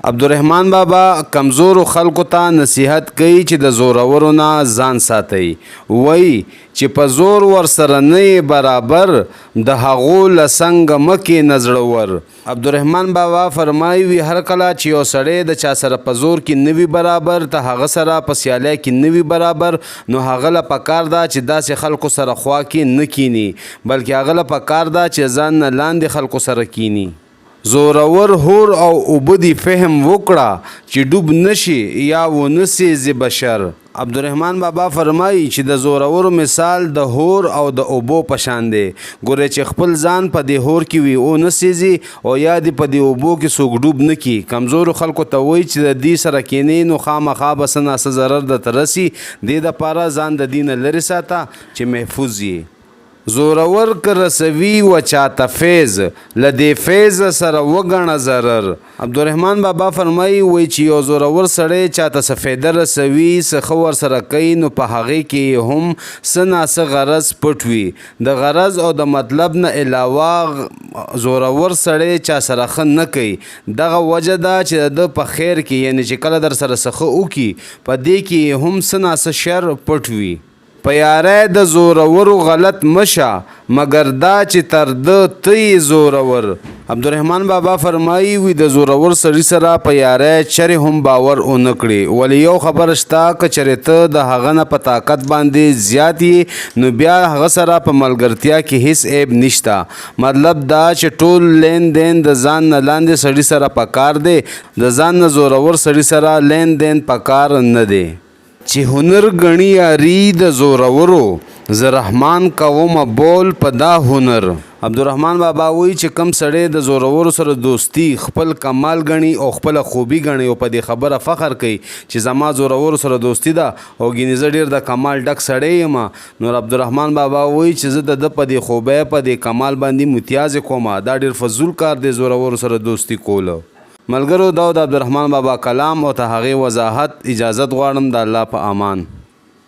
عبدالرحمن بابا کمزورو خلکو ته نصیحت کوي چې د زورورو نه ځان ساتئ، وایي چې په زور ورسره نه یې برابر، د هغو له څنګه مه کېنه زړه ور. عبدالرحمن بابا فرمایي وي هر کله چې یو سړی د چا سره په زور کې نه وي برابر، ته هغه سره په سیالۍ کې نه وي برابر، نو هغه له پکار ده چې داسې خلکو سره خوا کې نه کیني، بلکې هغه له پکار ده چې ځان نه لاندې خلکو سره کیني. زورور حور او اوبه دي فهم وکړه چې ډوب نه شي یا ونه سېزي بشر. عبدالرحمن بابا فرمايي چې د زورورو مثال د حور او د اوبو په شان دی، ګورې چې خپل ځان په دې حور کې وي اونه سېزي او یا دې په دې اوبو کې څوک ډوب نه کړي. کمزورو خلکو ته وايي چې د دوی سره کېنې نو خامخا به څه نا څه ضرر درته رسي، دې دپاره ځان د دوی نه لرې ساته چې محفوظ یې. زورور که رسوي و چاته فیض، له دې فیضه سره وګڼه ضرر. عبدالرحمن بابا فرمايي، وایي چې یو زورور سړی چاته څه فایده رسوي، څه ښه ورسره کوي، نو په هغې کې یې هم څه نا څه غرض پټ وي. د غرض او د مطلب نه علاوه زورور سړی چا سره ښه نه کوي. دغه وجه ده چې د ده په خیر کې، یعنې چې کله درسره څه ښه وکړي، په دې کې یې هم څه نا څه شر پټ وي. په یارۍ د زورورو غلط مه شه مګر دا چې تر ده ته یې زورور. عبدالرحمن بابا فرمايي، وي د زورور سړي سره په یارۍ چرې هم باور ونه کړې، ولې یو خبره شته که چرې ته د هغه نه په طاقت باندې زیات یې نو بیا هغه سره په ملګرتیا کې هیڅ عیب نشته، مطلب دا چې ټول لین دین د ځان نه لاندې سړي سره پکار دی، د ځان نه زورور سړي سره لین دین پکار نه دی. چې هنر ګڼي یاري د زورورو، زه رحمان کومه بول په دا هنر. عبدالرحمن بابا وایي چې کوم سړی د زورورو سره دوستي خپل کمال ګڼي او خپله خوبي ګڼي او په دې خبره فخر کوي چې زما زورورو سره دوستي ده او ګینې زه ډېر د کمال ډک سړی یم، نو عبدالرحمن بابا وایي چې زه د ده په دې خوبۍ په دې کمال باندې متیازې کومه، دا ډېر فضول کار دی زورورو سره دوستي کول. ملګرو دا و د عبدالرحمن بابا کلام او د هغې وضاحت، اجازت غواړم د الله په امان.